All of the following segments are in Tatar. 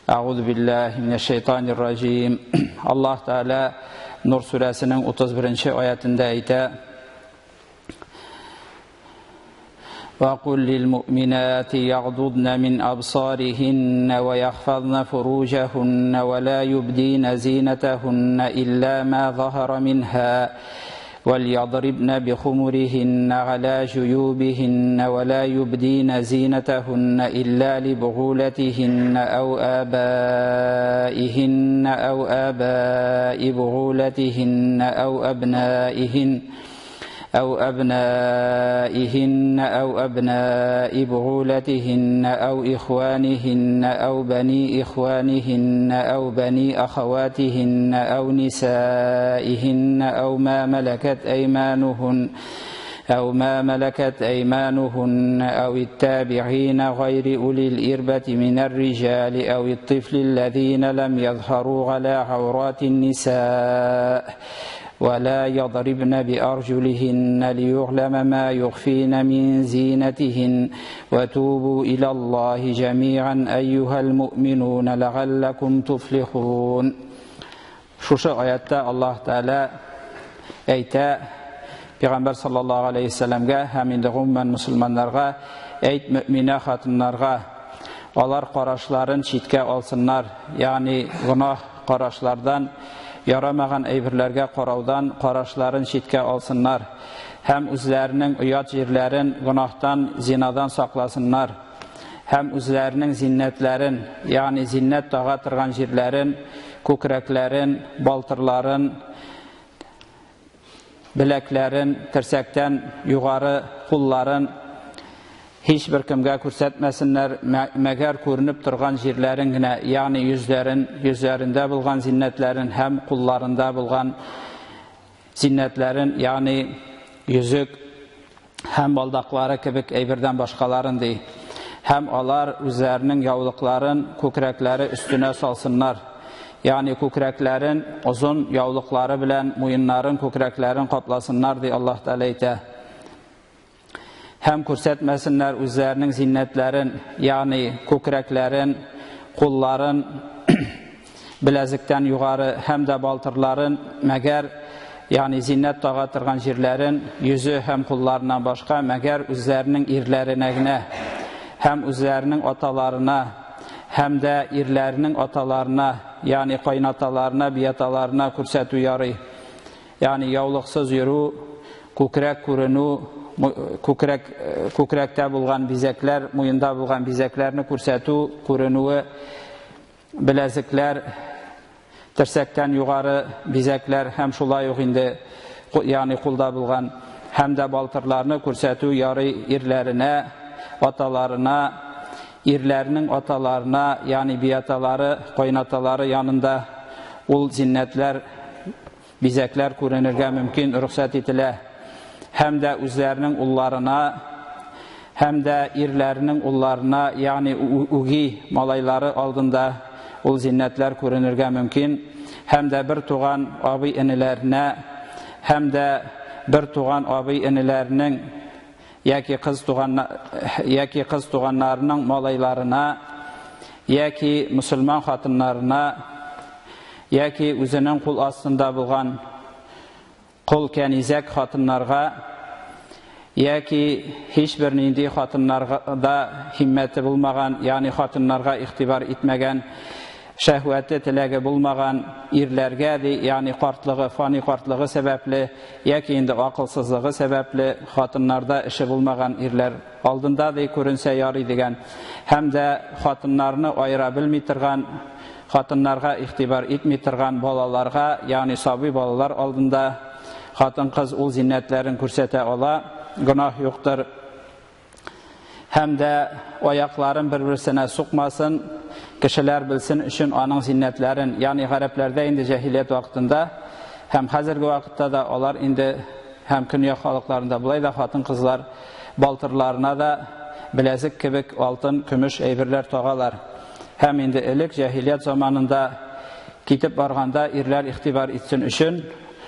Әгъузу биллаһи минәш-шәйтанир раҗим. Аллаһ Тәгалә Нур сүрәсенең 31 аятендә әйтә: وقل للمؤمنات يغضضن من أبصارهن ويحفظن فروجهن ولا يبدين زينتهن إلا ما ظهر منها وليضربن بخمرهن على جيوبهن ولا يبدين زينتهن إلا لبغولتهن أو آبائهن أو آباء بغولتهن أو أبنائهن أو أبنائهن أو أبناء بعولتهن أو إخوانهن أو بني إخوانهن أو بني أخواتهن أو نسائهن أو ما ملكت أيمانهن أو ما ملكت أيمانهن أو التابعين غير أولي الإربة من الرجال أو الطفل الذين لم يظهروا على عورات النساء ولا يضربن بأرجلهن ليعلم ما يخفين من زينتهن وتوبوا إلى الله جميعا أيها المؤمنون لعلكم تفلحون. Шушы аятта Аллаһ Тәгалә әйтә Пәйгамбәр саллаллаһу алейһи вәсәлләмгә һәм инде гомумән мөселманнарга: әйт мөэминә хатыннарга, алар карашларын читкә алсыннар, ягъни гөнаһ карашлардан, ярамаган әйберләргә караудан карашларын читкә алсыннар һәм үзләренең оят җирләрен гөнаһтан, зинадан сакласыннар һәм үзләренең зиннәтләрен, ягъни зиннәт тага торган җирләрен, күкрәкләрен, балтырларын, беләкләрен, терсәктән югары кулларын һичбер кемгә күрсәтмәсеннәр, мәгәр күренеп торган җирләрен генә, ягъни йөзләрен, йөзләрендә булган зиннәтләрен һәм кулларында булган зиннәтләрен, ягъни йөзек һәм балдаклары кебек әйбердән башкаларын ди. Һәм алар үзләренең яулыкларын күкрәкләре өстенә салсыннар. Ягъни күкрәкләрен озын яулыклары белән муеннарын, күкрәкләрен капласыннар, ди Аллаһ Тәгалә әйтә. Һәм күрсәтмәсеннәр үзләренең зиннәтләрен, ягъни күкрәкләрен, кулларын, беләзектән югары һәм дә балтырларын, мәгәр, ягъни зиннәт тага торган җирләрен, йөзе һәм кулларыннан башка, мәгәр үзләренең ирләренә генә һәм үзләренең аталарына һәм дә ирләренең аталарына, ягъни кайнаталарына, бияталарына күрсәтү ярый. Ягъни яулыксыз йөрү, күкрәк күренү, күкрәк күкрәктә булган бизәкләр, муенда булган бизәкләрне күрсәтү, күренүе, беләзекләр, терсәктән югары бизәкләр һәм шулай ук инде, ягъни кулда булган һәм дә балтырларны күрсәтү ярый ирләренә, аталарына, ирләренең аталарына, ягъни биаталары, кайнаталары янында ул зиннәтләр, бизәкләр күренергә мөмкин, рөхсәт ителә. Һәм дә үзләренең улларына, һәм дә ирләренең улларына, ягъни үги малайлары алдында ул зиннәтләр күренергә мөмкин. Һәм дә бер туган абый-энеләренә, һәм дә бер туган абый-энеләренең яки кыз туган яки кыз туганнарының малайларына, яки мөселман хатыннарына, яки үзенең кул астында булган кол кәнизәк хатыннарга, яки һичбер нинди хатыннарга да һиммәте булмаган, ягъни хатыннарга игътибар итмәгән, шәһвәте теләге булмаган ирләргә, ди, ягъни картлыгы, фани картлыгы сәбәпле, яки инде акылсызлыгы сәбәпле хатыннарда эше булмаган ирләр алдында, ди, күренсә ярый дигән. Һәм дә хатыннарны аера белми торган, хатыннарга игътибар итми торган балаларга, ягъни сабый балалар алдында хатын-кыз ул зиннәтләрен күрсәтә ала, гөнаһ юктыр. Һәм дә аякларын бер-берсенә сукмасын, кешеләр белсен өчен аның зиннәтләрен, ягъни гарәпләрдә инде җәһилият вакытында һәм хәзерге вакытта да алар инде һәм көньяк халыкларында болай да хатын-кызлар балтырларына да беләзек кебек алтын, көмеш әйберләр тагалар. Һәм инде элек җәһилият заманында китеп барганда ирләр игътибар итсен өчен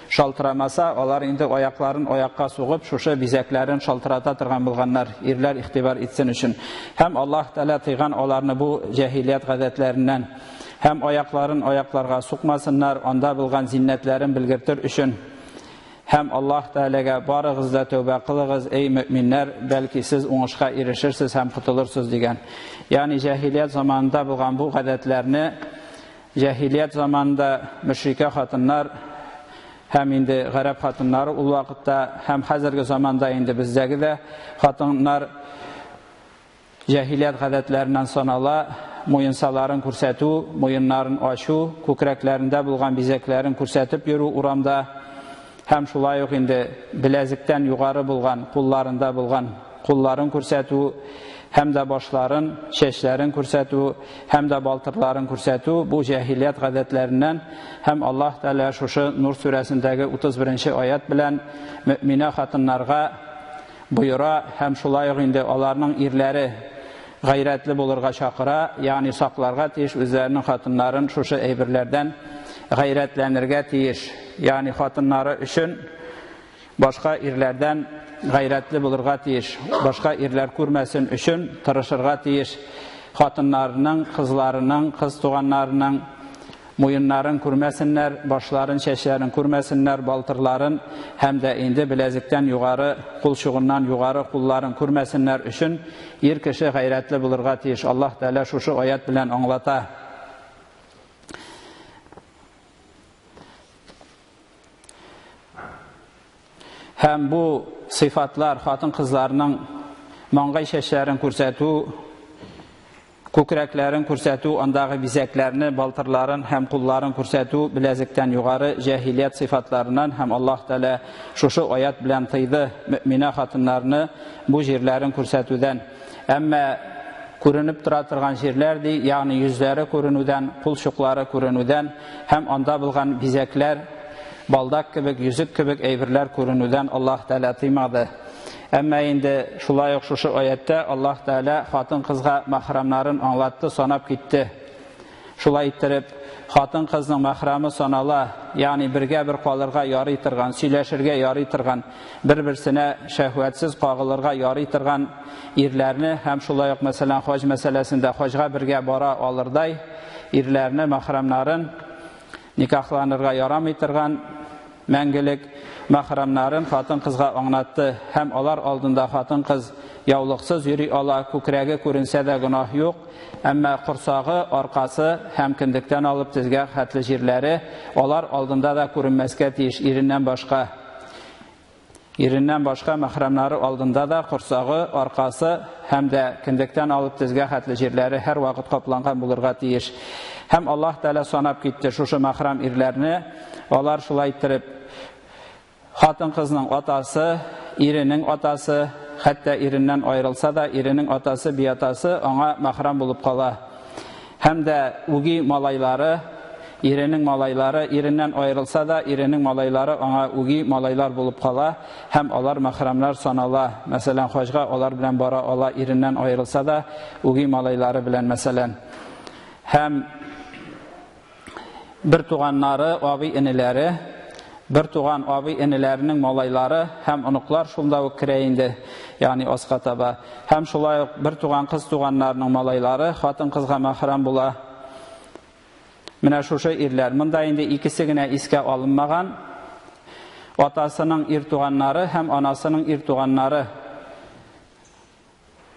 шалтырамаса, алар инде аякларын аякка сугып, шушы бизәкләрен шалтырата торган булганнар, ирләр игътибар итсен өчен. Һәм Аллаһ Тәгалә тыйган аларны бу җәһилият гадәтләреннән. Һәм аякларын аякларга сукмасыннар, анда булган зиннәтләрен белгертер өчен. Һәм Аллаһ Тәгаләгә барыгыз да тәүбә кылыгыз, эй мөэминнәр, бәлки сез уңышка ирешерсез һәм котылырсыз дигән. Ягъни җәһилият заманында булган бу гадәтләрне җәһилият заманында мөшрикә хатыннар һәм инде гарәп хатыннары ул вакытта һәм хәзерге заманда инде бездәге дә хатыннар җәһилият гадәтләреннән санала, муенсаларын күрсәтү, муеннарын ачу, күкрәкләрендә булган бизәкләрен күрсәтеп йөрү урамда һәм шулай ук инде беләзектән югары булган кулларында булган кулларын күрсәтү һәм дә башларын, чәчләрен күрсәтү һәм дә балтырларын күрсәтү бу җәһилият гадәтләреннән һәм Аллаһ Тәгалә шушы Нур сүрәсендәге 31 аят белән мөэминә хатыннарга боера һәм шулай ук инде аларның ирләре гайрәтле булырга чакыра, ягъни сакларга тиеш үзләренең хатыннарын шушы әйберләрдән гайрәтләнергә тиеш. Ягъни хатыннары өчен башка ирләрдән гайрәтле булырга тиеш, башка ирләр күрмәсен өчен тырышырга тиеш. Хатыннарының, кызларының, кыз туганнарының муеннарын күрмәсеннәр, башларын, чәчләрен күрмәсеннәр, балтырларын һәм дә инде беләзектән югары, кул чугыннан югары кулларын күрмәсеннәр өчен ир кеше гайрәтле булырга тиеш. Аллаһ Тәгалә шушы аят белән аңлата. Һәм бу сыйфатлар хатын-кызларның маңгай чәчләрен күрсәтү, күкрәкләрен күрсәтү, андагы бизәкләрне, балтырларын һәм кулларын күрсәтү беләзектән югары җәһилият сыйфатларыннан һәм Аллаһ Тәгалә шушы аят белән тыйды мөэминә хатыннарны бу җирләрен күрсәтүдән. Әмма күренеп тора торган җирләр ди, ягъни йөзләре күренүдән, кул чуклары күренүдән һәм анда булган бизәкләр, балдак кебек, йөзек кебек әйберләр күренүдән Аллаһ Тәгалә тыймады. Әмма инде шулай ук шушы аятта Аллаһ Тәгалә хатын-кызга махрамнарын аңлатты, санап китте. Шулай иттереп, хатын-кызның махрамы санала, ягъни бергә бер калырга ярый торган, сөйләшергә ярый торган, бер-берсенә шәһвәтсез кагылырга ярый торган ирләрне һәм шулай ук, мәсәлән, хаҗ мәсьәләсендә хаҗга бергә бара алырдай ирләрне, махрамнарын никахланырга ярамый торган мәңгелек махрамнарын хатын-кызга аңлатты һәм алар алдында хатын-кыз яулыксыз йөри ала, күкрәге күренсә дә гөнаһ юк, әмма корсагы, аркасы һәм кендектән алып тезгә хәтле җирләре алар алдында да күренмәскә тиеш иреннән башка. Иреннән башка махрамнары алдында да корсагы, аркасы һәм дә кендектән алып тезгә хәтле җирләре һәрвакыт капланган булырга тиеш. Һәм Аллаһ Тәгалә санап китте шушы махрам ирләрне. Алар шулай иттереп хатын-кызның атасы, иренең атасы, хәтта иреннән аерылса да, иренең атасы, биатасы аңа махрам булып кала. Һәм дә үги малайлары, иренең малайлары, иреннән аерылса да, иренең малайлары аңа үги малайлар булып кала һәм алар махрамнар санала. Мәсәлән, хаҗга алар белән бара ала, иреннән аерылса да, үги малайлары белән, мәсәлән. Һәм бер туганнары, абый энеләре, бер туган абый энеләренең малайлары һәм оныклар шунда ук керә инде, ягъни аска таба. Һәм шулай ук бер туган кыз туганнарының малайлары хатын-кызга махрам була. Менә шушы ирләр. Монда инде икесе генә искә алынмаган. Атасының ир туганнары һәм анасының ир туганнары.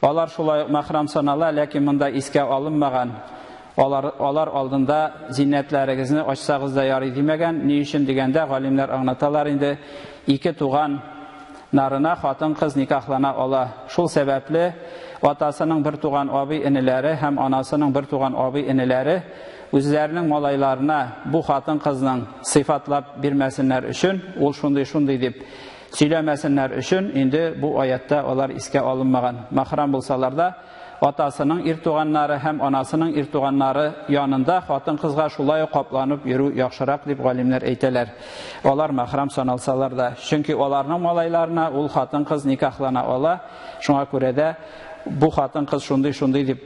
Алар шулай ук махрам санала, ләкин монда искә алынмаган. Алар алдында зиннәтләрегезне ачсагыз да ярый димәгән. Ни өчен дигәндә, галимнәр аңлаталар инде, ике туган нарына хатын-кыз никахлана ала. Шул сәбәпле атасының бер туган абый энеләре һәм анасының бер туган абый энеләре үзләренең малайларына бу хатын-кызның сыйфатлап бирмәсеннәр өчен, ул шундый-шундый дип сөйләмәсеннәр өчен, инде бу аятта алар искә алынмаган. Махрам булсалар да, атасының ир туганнары һәм анасының ир туганнары янында хатын-кызга шулай ук капланып йөрү яхшырак дип галимнәр әйтәләр. Алар махрам саналсалар да, чөнки аларның малайларына ул хатын-кыз никахлана ала. Шуңа күрә дә бу хатын-кыз шундый-шундый дип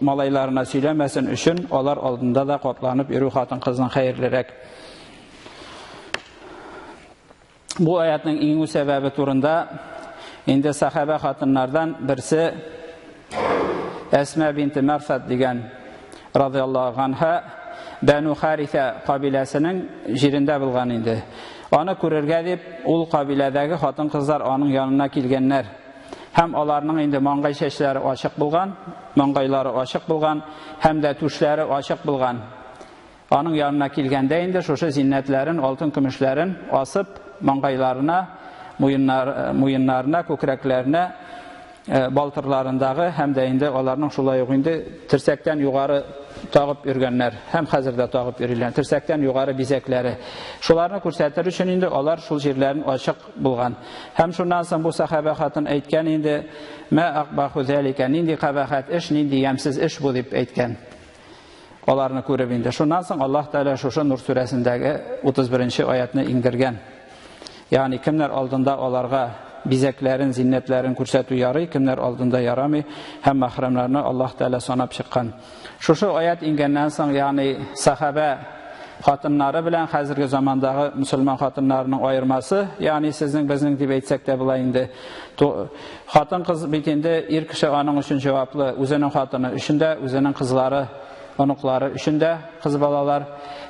малайларына сөйләмәсен өчен алар алдында да капланып йөрү хатын-кызның хәерлерәк. Бу аятның иңү сәбәбе турында инде сахаба хатыннардан берсе Әсмә бинте Мәрфәт дигән радиаллаһу анха Бәну Харифә кабиләсенең җирендә булган инде. Аны күрергә дип, ул кабиләдәге хатын-кызлар аның янына килгәннәр. Һәм аларның инде маңгай чәчләре ачык булган, маңгайлары ачык булган һәм дә түшләре ачык булган. Аның янына килгәндә инде шушы зиннәтләрен, алтын-көмешләрен асып, маңгайларына, муеннарына, күкрәкләренә, балтырларындагы һәм дә инде аларның шулай ук инде терсәктән югары тагып йөргәннәр һәм хәзер дә тагып йөриләр. Терсәктән югары бизәкләре. Шуларны күрсәтер өчен инде алар шул җирләрен ачык булган. Һәм шуннан соң бу сахаба хатын әйткән инде: "Ма акбаху залика, нинди кабахәт эш, нинди ямьсез эш бу" дип әйткән. Аларны күреп инде. Шуннан соң Аллаһ Тәгалә шушы Нур сүрәсендәге 31 аятны иңдергән. Ягъни кемнәр алдында аларга бизәкләрен, зиннәтләрен күрсәтү ярый, кемнәр алдында ярамый һәм мәхрәмнәрне Аллаһ Тәгалә санап чыккан. Шушы аят иңгәннән соң, ягъни сахаба хатыннары белән хәзерге замандагы мөселман хатыннарының аермасы, ягъни сезнең безнең дип әйтсәк тә була инде. Хатын-кыз бит инде ир кеше аның өчен җаваплы, үзенең хатыны өчен дә, үзенең кызлары, оныклары өчен дә, кыз балалар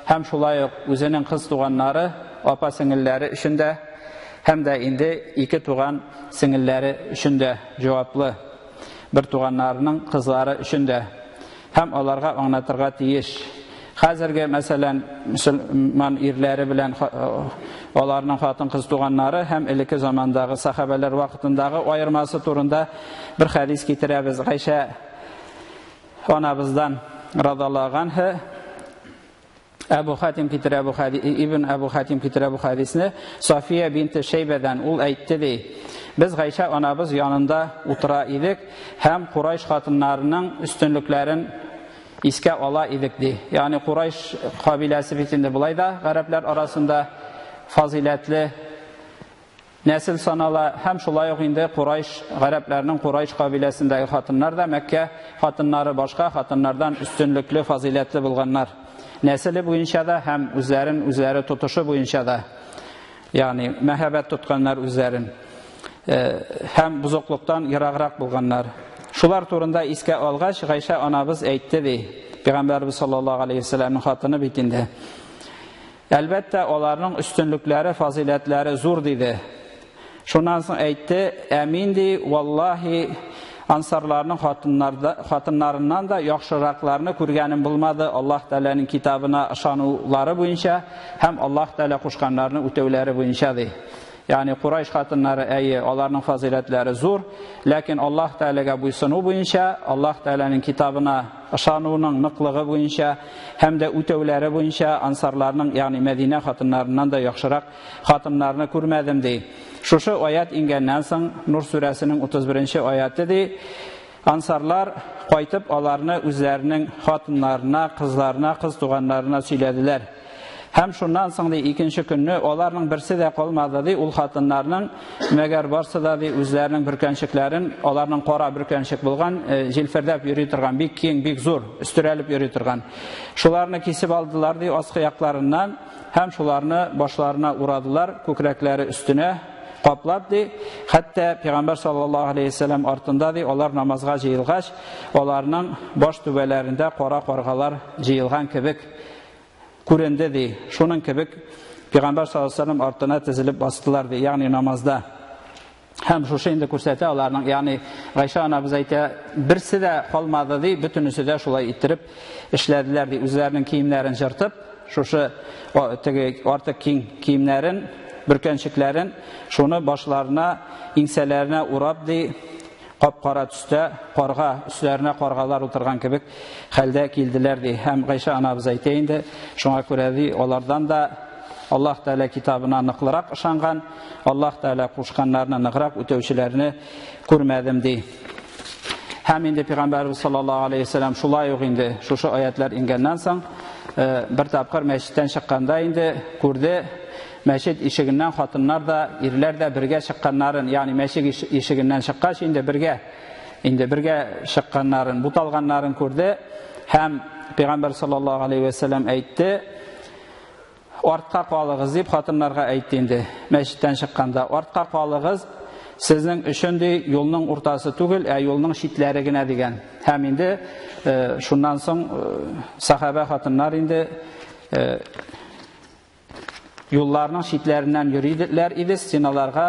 һәм шулай ук үзенең кыз туганнары, апа сеңелләре өчен дә һәм дә инде ике туган сеңелләре өчен дә җаваплы. Бер туганнарының кызлары өчен дә һәм аларга аңлатырга тиеш. Хәзерге, мәсәлән, мөселман ирләре белән аларның хатын-кыз туганнары һәм элекке замандагы сахабәләр вакытындагы аермасы турында бер хәдис китерәбез. Гайшә анабыздан радаллаһу анһа Әбу Хатим китерә бу хәдис, Ибн Әбу Хатим китерә бу хәдисне София бинте Шәйбәдән ул әйтте ди. Без Гайшә анабыз янында утыра идек һәм Курайш хатыннарының өстенлекләрен искә ала идек ди. Ягъни Курайш кабиләсе бит инде болай да гарәпләр арасында фазиләтле нәсел санала һәм шулай ук инде Курайш гарәпләрнең Курайш кабиләсендәге хатыннар да Мәккә хатыннары башка хатыннардан өстенлекле, фазиләтле булганнар. Нәселе буенча да һәм үзләрен үзләре тотышы буенча да. Ягъни мәһабәт тотканнар үзләрен һәм бозыклыктан ераграк булганнар. Шулар турында искә алгач, Гайшә анабыз әйтте ди. Пәйгамбәрбез саллаллаһу алейһи вәсәлләмнең хатыны бит инде. Әлбәттә, аларның өстенлекләре, фазиләтләре зур диде. Шуннан соң әйтте, ә мин ди, валлаһи, ансарларның хатыннарыннан да яхшыракларны күргәнем булмады Аллаһ Тәгаләнең китабына ышанулары буенча һәм Аллаһ Тәгалә кушканнарны үтәүләре буенча ди. Ягъни Курайш хатыннары әйе, аларның фазиләтләре зур, ләкин Аллаһ Тәгаләгә буйсыну буенча, Аллаһ Тәгаләнең китабына ышануның ныклыгы буенча һәм дә үтәүләре буенча ансарларның, ягъни Мәдинә хатыннарыннан да яхшырак хатыннарны күрмәдем ди. Шушы аят иңгәннән соң, Нур сүрәсенең 31 аяты ди, ансарлар кайтып аларны үзләренең хатыннарына, кызларына, кыз туганнарына сөйләделәр. Һәм шуннан соң ди икенче көнне аларның берсе дә калмады ди ул хатыннарның, мәгәр барсы да ди үзләренең бөркәнчекләрен, аларның кара бөркәнчек булган, җилфердәп йөри торган, бик киң, бик зур, өстерәлеп йөри торган. Шуларны кисеп алдылар ди аскы якларыннан һәм шуларны башларына урадылар, күкрәкләре өстенә каплап ди. Хәтта Пәйгамбәр саллаллаһу алейһи вәсәлләм артында ди алар намазга җыелгач, аларның баш түбәләрендә кара каргалар җыелган кебек күренде ди. Шуның кебек Пәйгамбәр саллаллаһу алейһи вәсәлләм артына тезелеп бастылар ди, ягъни намазда. Һәм шушы инде күрсәтә аларның, ягъни Гайшә анабыз әйтә, берсе дә калмады ди, бөтенесе дә шулай иттереп эшләделәр ди, үзләренең киемнәрен җыртып, шушы теге артык киң киемнәрен, бөркәнчекләрен, шуны башларына, иңсәләренә урап ди, кап-кара төстә карга, өсләренә каргалар утырган кебек хәлдә килделәр ди. Һәм Гайшә анабыз әйтә инде, шуңа күрә ди, алардан да Аллаһ Тәгалә китабына ныклырак ышанган, Аллаһ Тәгалә кушканнарны ныграк үтәүчеләрне күрмәдем ди. Һәм инде Пәйгамбәрбез саллаллаһу алейһи вәсәлләм шулай ук инде шушы аятлар иңгәннән соң бер тапкыр мәчеттән чыкканда инде күрде, мәчет ишегеннән хатыннар да, ирләр дә бергә чыкканнарын, ягъни мәчет ишегеннән чыккач инде бергә чыкканнарын, буталганнарын күрде. Һәм Пәйгамбәр саллаллаһу алейһи вәсәлләм әйтте: Артка калыгыз дип хатыннарга әйтте инде. Мәчеттән чыкканда артка калыгыз, сезнең өчен ди юлның уртасы түгел, ә юлның читләре генә дигән. Һәм инде шуннан соң сахаба хатыннар инде юлларның читләреннән йөриләр иде, стеналарга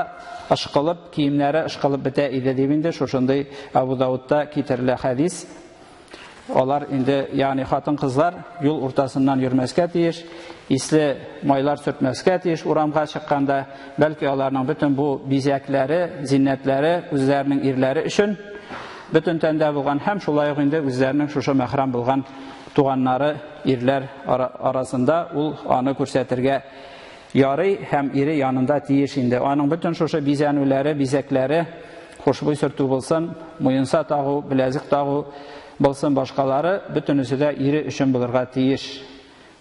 ышкылып, киемнәре ышкылып бетә иде дип инде шушындый Абу Даудта китерелә хәдис. Алар инде, ягъни хатын-кызлар юл уртасыннан йөрмәскә тиеш, исле майлар сөртмәскә тиеш урамга чыкканда, бәлки аларның бөтен бу бизәкләре, зиннәтләре үзләренең ирләре өчен бөтен тәндә булган һәм шулай ук инде үзләренең шушы мәхрәм булган туганнары ирләр арасында ул аны күрсәтергә ярый һәм ире янында тиеш инде. Аның бөтен шушы бизәнүләре, бизәкләре, хушбуй сөртү булсын, муенса тагу, беләзек тагу булсын, башкалары, бөтенесе дә ире өчен булырга тиеш.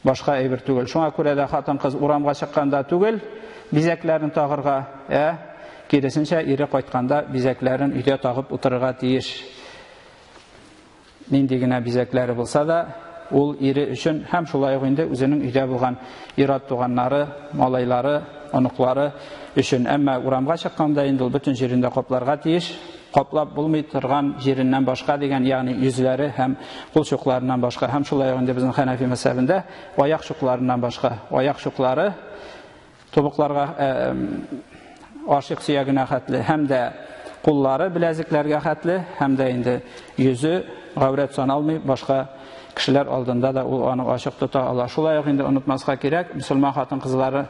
Башка әйбер түгел. Шуңа күрә дә хатын-кыз урамга чыкканда түгел, бизәкләрен тагырга, ә киресенчә ире кайтканда бизәкләрен өйдә тагып утырырга тиеш. Нинди генә бизәкләре булса да, ул ире өчен һәм шулай ук инде үзенең өйдә булган ир-ат туганнары, малайлары, оныклары өчен. Әмма урамга чыкканда инде ул бөтен җирен дә капларга тиеш. Каплап булмый торган җиреннән башка дигән, ягъни йөзләре һәм кул чукларыннан башка. Һәм шулай ук инде безнең Хәнәфи мәзһәбендә аяк чукларыннан башка. Аяк чуклары тубыкларга ашык сөягенә хәтле һәм дә куллары беләзекләргә хәтле һәм дә инде йөзе гаурәт саналмый, башка кешеләр алдында да ул аны ачык тота ала. Шулай ук инде онытмаска кирәк, мөселман хатын-кызлары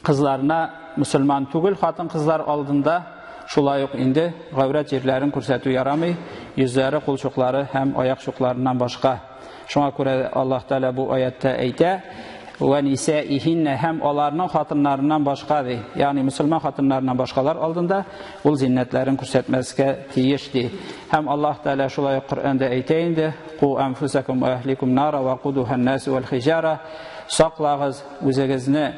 кызларына мөселман түгел хатын-кызлар алдында шулай ук инде гаурәт җирләрен күрсәтү ярамый, йөзләре, кул чуклары һәм аяк чукларыннан башка. Шуңа күрә Аллаһ Тәгалә бу аятта әйтә: "Ва нисаихинна" һәм аларның хатыннарыннан башка ди. Ягъни мөселман хатыннарыннан башкалар алдында ул зиннәтләрен күрсәтмәскә тиеш ди. Һәм Аллаһ Тәгалә шулай ук Коръәндә әйтә инде: "Ку анфусакум ва ахликум нара ва кудухан нас вал хиҗара" Саклагыз үзегезне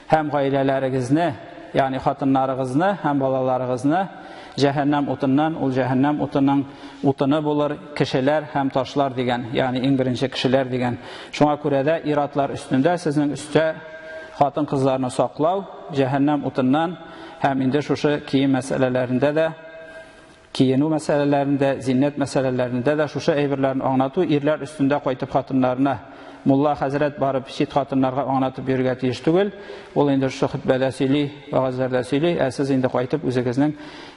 һәм гаиләләрегезне, ягъни хатыннарыгызны һәм балаларыгызны җәһәннәм утыннан, ул җәһәннәм утының утыны булыр кешеләр һәм ташлар дигән, ягъни иң беренче кешеләр дигән. Шуңа күрә дә ир-атлар өстендә сезнең өстә хатын-кызларны саклау җәһәннәм утыннан һәм инде шушы кием мәсьәләләрендә дә, киенү мәсьәләләрендә, зиннәт мәсьәләләрендә дә шушы әйберләрне аңлату ирләр өстендә кайтып хатыннарына мулла хәзрәт барып чит хатыннарга аңлатып йөрергә тиеш түгел. Ул инде шушы хөтбәдә сөйли, вәгазьләрдә сөйли, ә сез инде кайтып үзегезнең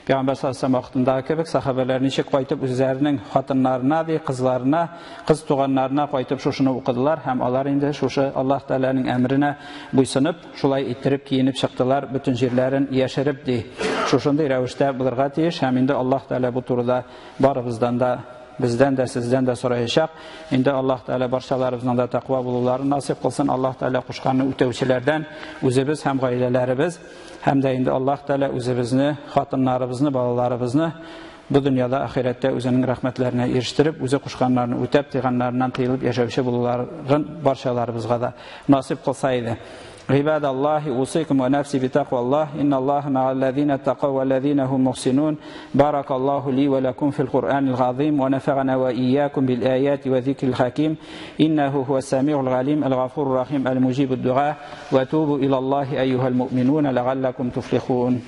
Пәйгамбәр саллаллаһу алейһи ва сәлләм вакытындагы кебек сахабәләр ничек кайтып үзләренең хатыннарына ди, кызларына, кыз туганнарына кайтып шушыны укыдылар һәм алар инде шушы Аллаһ Тәгаләнең әмренә буйсынып, шулай иттереп киенеп чыктылар, бөтен җирләрен яшереп ди. Шушындый рәвештә булырга тиеш һәм инде Аллаһ Тәгалә бу турыда барыбыздан да, бездән дә, сездән дә сораячак. Инде Аллаһ Тәгалә барчаларыбызның да тәкъва булуларын насыйп кылсын. Аллаһ Тәгалә кушканны үтәүчеләрдән үзебез һәм гаиләләребез һәм дә инде Аллаһ Тәгалә үзебезне, хатыннарыбызны, балаларыбызны бу дөньяда, ахирәттә үзенең рәхмәтләренә ирештереп, үзе кушканнарны үтәп, тыйганнарыннан тыелып яшәүче булуларын барчаларыбызга да насыйп кылса иде. عباد الله أوصيكم ونفسي بتقوى الله إن الله مع الذين اتقوا والذين هم محسنون بارك الله لي ولكم في القرآن العظيم ونفعنا وإياكم بالآيات وذكر الحكيم إنه هو السميع العليم الغفور الرحيم المجيب الدعاء وتوبوا إلى الله أيها المؤمنون لعلكم تفلحون.